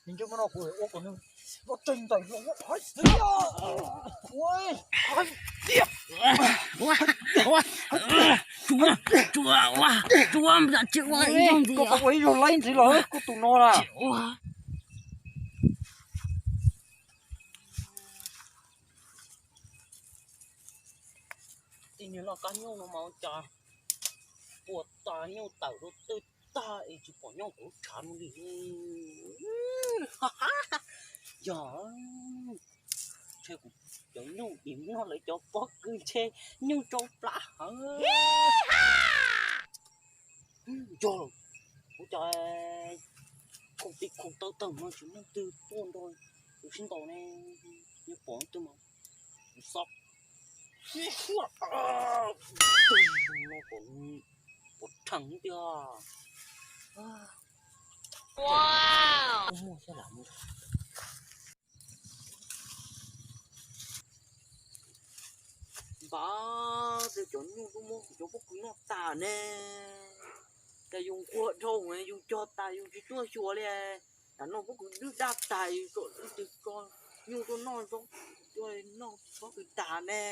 Nws ntsej muag no kuv ua kom nws ua tseeg ntawm no. Ua, ua, ua, ua, ua, ua ib zaug ntxiv los kuv tus no na. Tij niag loj kab nyuj no mas ua cas puas tas nyuj tawm rau twg tag es tsis pom nyob kuv lub tshav no li. Yog, ntshe kuv cov nyuj dim no lawv cov pob kws ntshe nyuj tsau plab heev. Yog, ua cas khoom tij khoom taw tawg no tsis muaj leej twg tuaj nrog kuv sib ntaus ne, nws pom leej twg mas kuv xob sib huaj no kom puas theem tiag. Muaj xyab lam mus. Npam, tej cov nyuj tuaj muab kuv cov pob kws noj tas ne. Cas yus nquag dhau, yus cog tas yus tsis tuaj xyuas li. Tam no pob kws dwb daj tas, yus tso leej twg tso nyuj tuaj noj, noj pob kws tas ne.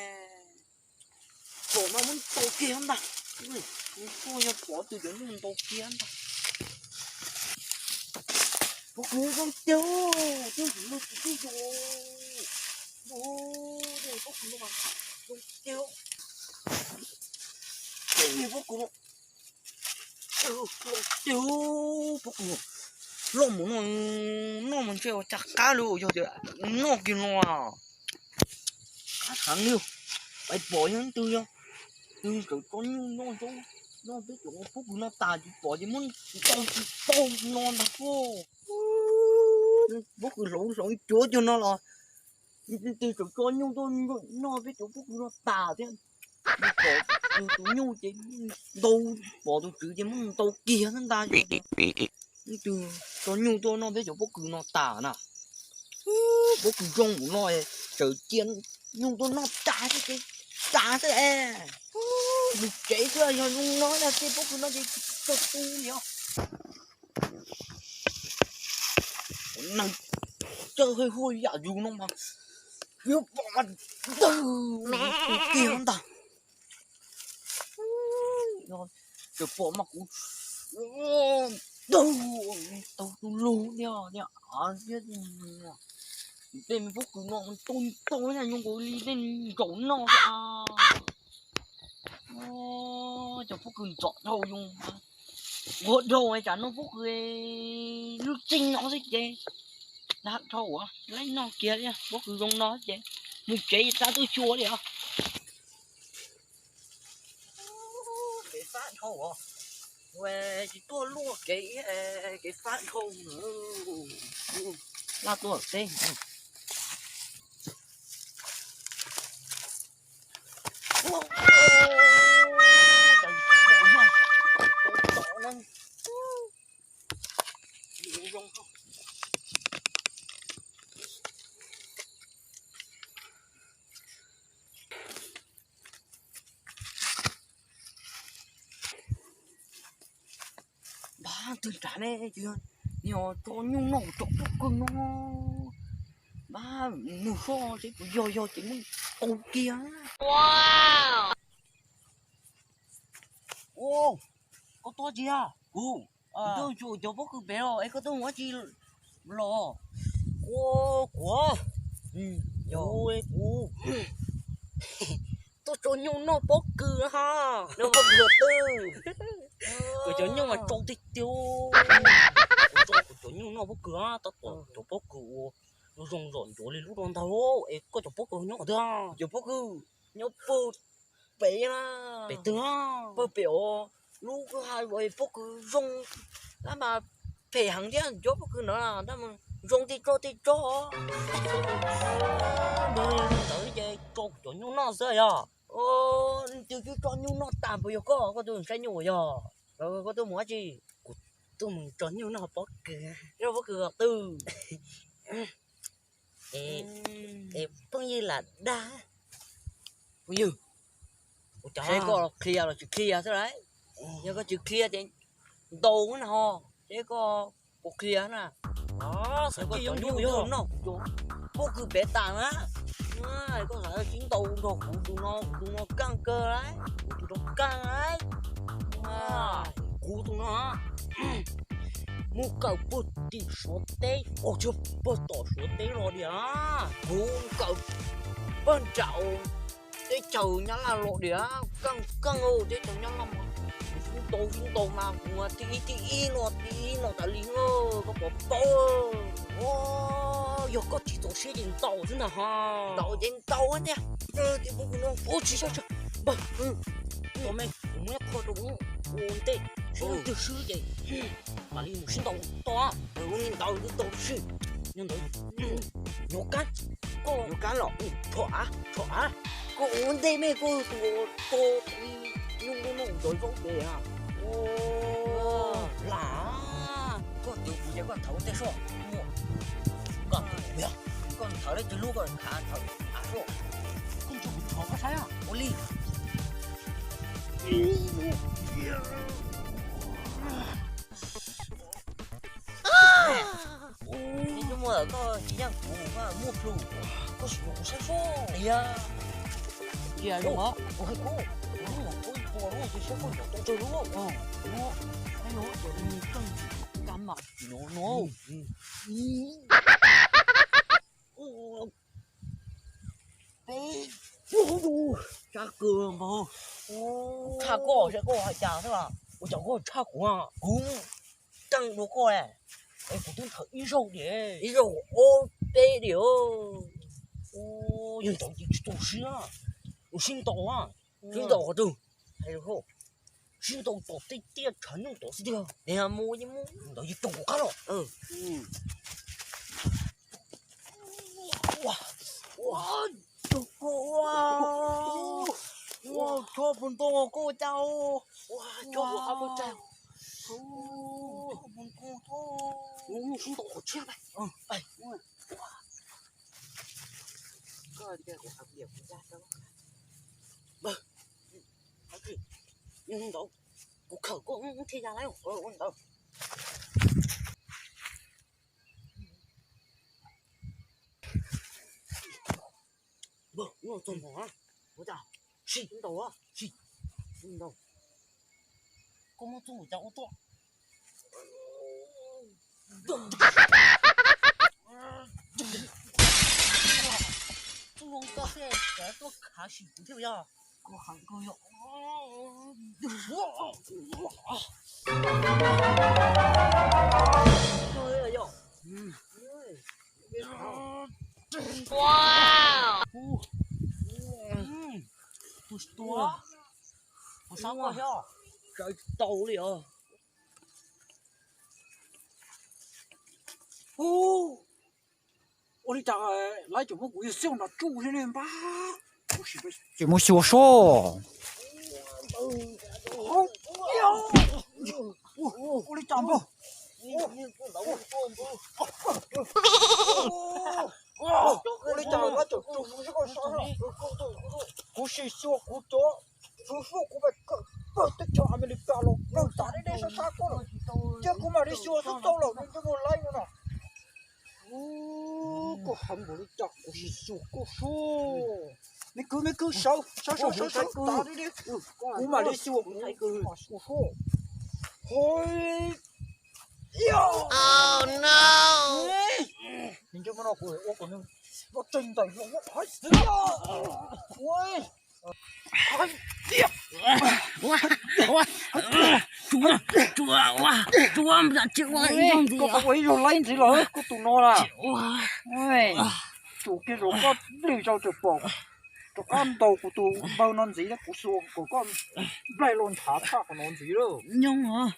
Pom mas muab ntaus kiag ntag. Kuv tuaj yog pom tus cov nyuj ntaus kiag ntag. Pob kws zoo tiag, twb ntxim no kuv twb yog. Pob kws no zoo tiag. Pob kws no, pob kws loj mus no, noj mas ntshe ua cas qab li, yog tias noj kiag no qab heev li. Pais pom yog leej twg, yog leej twg tseem tso nyuj noj, noj peb cov pob kws no tas tsis pom ces muab ntaus tsis tau no ntag. Pob kws hlauv hlauv cuav cuag no los leej twg tseem tso nyuj tuaj noj peb cov pob kws no tas thiab. Pom tus nyuj ces ntau, pom tus tswv ces muab ntaus kiag ntag. Leej twg tso nyuj tuaj noj peb cov pob kws no tas na. Pob kws zoo mus no, tseem cia nyuj tuaj noj tas xwb ces tas xwb es. Mus tsev xwb, yog zoo no ces pob kws no ces tsis txog tu li os. Neeg coj hwj huaj yam yus no mas yuav pom mas ntawg kiag ntag. Tseem pom mas kuv ntawg tau tu lug thiab thiab. Tej me pob kws no tau tau zoo nkaus li tej ntsaum noj xwb. Cov pob kws ntxom dhau zoo, nquag dhau, tsam noj pob kws lub txij no xwb ces dag dhau, laib noj kiag li pob kws zoo no ces mus tsev tsis txhob tuaj xyuas li os. Kev fab dhau os, tsis tuaj luaj kev, kev fab dhau. Laj tuaj teb. Npab, twg nrad ne, nws tso nyuj noj kuv cov pob kws no. Npab, mus soj seb puas yog, yog ces muab ntaus kiag. Koj tuaj tsis yog? Kuv tuaj xyuas cov pob kws pem los es koj tuaj mus ua dab tsi los? Kuv, kuv, kuv tuaj tso nyuj noj pob kws ha. Noj pob kws twg? Kuv cov nyuj mas tsau tiag tiag. Kuv tso kuv cov nyuj noj pob kws, tab tom cov pob kws ua zoo zom ncuav li lub rau ntag. Es koj cov pob kws nyob qhov twg? Cov pob kws nyob pawg pem na. Pem twg? Pawg pem os. Lub kwj ha pob kws zoo, tab mas phem heev thiab, cov pob kws no tab mas zoo tej tsob tej tsob. Ntawd ces tso kuv cov nyuj noj xwb yog. Leej twg twb tso nyuj noj tas, puas yog koj? Koj tuaj saib nyuj puas yog? Koj tuaj mus dab tsi? Kuv tuaj mus tso nyuj noj pob kws. Noj pob kws qhov twg? Es phooj ywg lam dag. Phooj ywg, seb koj qhia los tsis qhia xwb lauj. Yog koj tsis qhia ces ntaus na ho, seb koj puas qhia na. Xav koj cov nyuj yog noj cov pob kws pem tas na. Koj xav sib ntaus nrog kuv tus no, kuv tus no kaaj kawg lauj, kuv tus no kaaj lauj. Kuv tus no mus kawm puag tim Suav teb, puag tom Suav teb los tiag. Kuv kawm puag nram teb chaws Nyab Laj los tiag, kaaj kaaj teb chaws Nyab Laj mas sib ntaus sib ntaus mas kuv mas thib ib thib ib no, thib ib no tas li na, koj puas paub? Yog koj tsis txaus siab ces ntaus xwb ntag ho. Ntaus ces ntaus tiag. Ua tsis saib, npawg, tos me, kuv muab ib qho rau ua ntej, sib hlub tiag swb ces mam li mus sib ntaus tod. Ua li ntaus twb tau sib. Nyob ntawd, nyuag kab, koj nyuag kab los, tshov av, tshov av, koj ua ntej me koj tus to, nyuj noj noj ntawd zaub ces a. Lam, koj twv kuv ces koj thawv ua ntej soj, muaj, koj twv kuv yog, koj thawv lawv cov lub koj khav thawv av soj, koj tso kuv thov koj saib ua li. Ib tug muaj koj tsis yeej kuv, koj muaj plhu, koj sim kuv saib soj tiag. Cia zoo os, kuv hais koj, kuv ib puas lub ces saib koj nrov tau tsawg lub. Ua, ua, ua, cov kab mas no no. Peb, tshaj kawg nkaus. Tshaj koj, tshaj koj hais cas xwb, ua cas koj tshaj kuv, kuv teej dua koj es kuv twb nthawv ib zaug diam, ib zaug ob peb diam. Yog ntawd ces tsis tau siab, ua sib ntaus, sib ntaus qhov twg? Sib ntaus tom tej tiaj tshav nyuj tom xwb tiag. Mus mus ntawd yeej rau kuv qab los. Chob puas ntoo koj ua cas, chob puas qab puas tsaig, chob puas ntoo, sib ntaus qhov tshiab. Npawg, kuv khawm koj thiaj ya lawm ntawd. Npawg, ua txog mos, ua cas sib ntaus, sib ntaus. Koj muab txuj ua cas ua tuaj. Txuj zoo koj xwb, koj tuaj khav sim kuv thiab yog. Koj khav koj yog. Tus tua, tus tua, kuv sab koj thiab. Sawv tau li os. Ua li cas lawv tseem muab kuv yug xyuas nrov tsuj li ne npab. Tseem mus xyuas soj. Ua li cas npawg. Ua li cas lawv tseem tsuj xyuas soj. Kuv sim xyuas kuv cov xyuas soj kuv pab kawm pawg teb chaws Amelikas los kawg tas deb deb sab sab koj lawm. Thiab kuv mam li xyuas xwb tau lawm nws nco mus laib no no. Koj heev npaum li cas kuv sim xyuas koj soj. Me kwv, me kwv, sawv sawv sawv sawv tas deb deb. Kuv mam li xyuas kuv mam xyuas soj. Hos, nws ntsej muag no kuv ua kom nws tseeg ntawm hais tias, koj ua ib zaug laib ntxiv los koj tus no las. Tsum kiag zaum koj nplij zau tseem pom rov qab ntaus kuv tus npawg no ntxiv, kuv xyuas kom koj nplaig los nthav tshaj qhov no ntxiv lawm. Nyob os.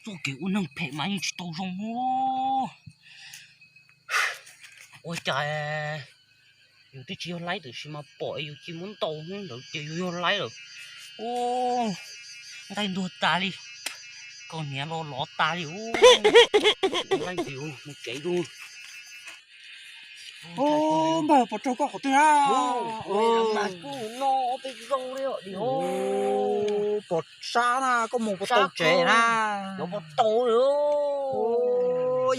Txoj kev ua neeg phem mas yeej tsis tau zoo. Ua cas yus twb tsis yog laib tiam sis mas pom yus cia muab ntaus ntawd ces yus yog laib lawm. Ub, nqaij ntuag tas li, kaus hniav los lov tas li. Ub, laib ntxiv mus tsev dua. Npawg, puas raug koj qhov twg na? Pom sab na, koj mus puas tau tsev na?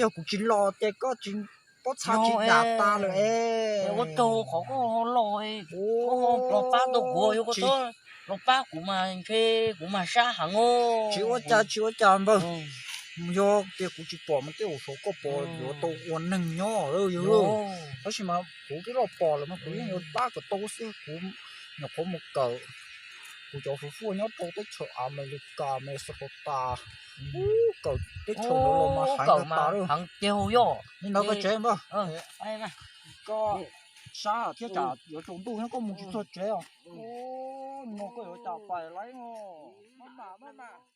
Yog kuv tsis los ces koj tsis paub txha tsis dam tas lawm es. Tsis ua cas, tsis ua cas npawg. Yog tias kuv tsis pom mas tej zaum koj pom yuav tau ua neeg nyob yog. Tab sis mas kuv twb los pom lawm mas kuv yeej yuav pab kom tau xwb. Kuv nyuam qhuav mus kawm kuv cov hluas nyob rau teb chaws Amelikas, Minnesota, kawm teb chaws ntawd los mas heev tas lawm. Li ntawd koj tsev npawg, koj sab thiab tsam yuav tsaus ntuj nyob koj mus tsis txog tsev os. No koj yuav cas pais lawm os.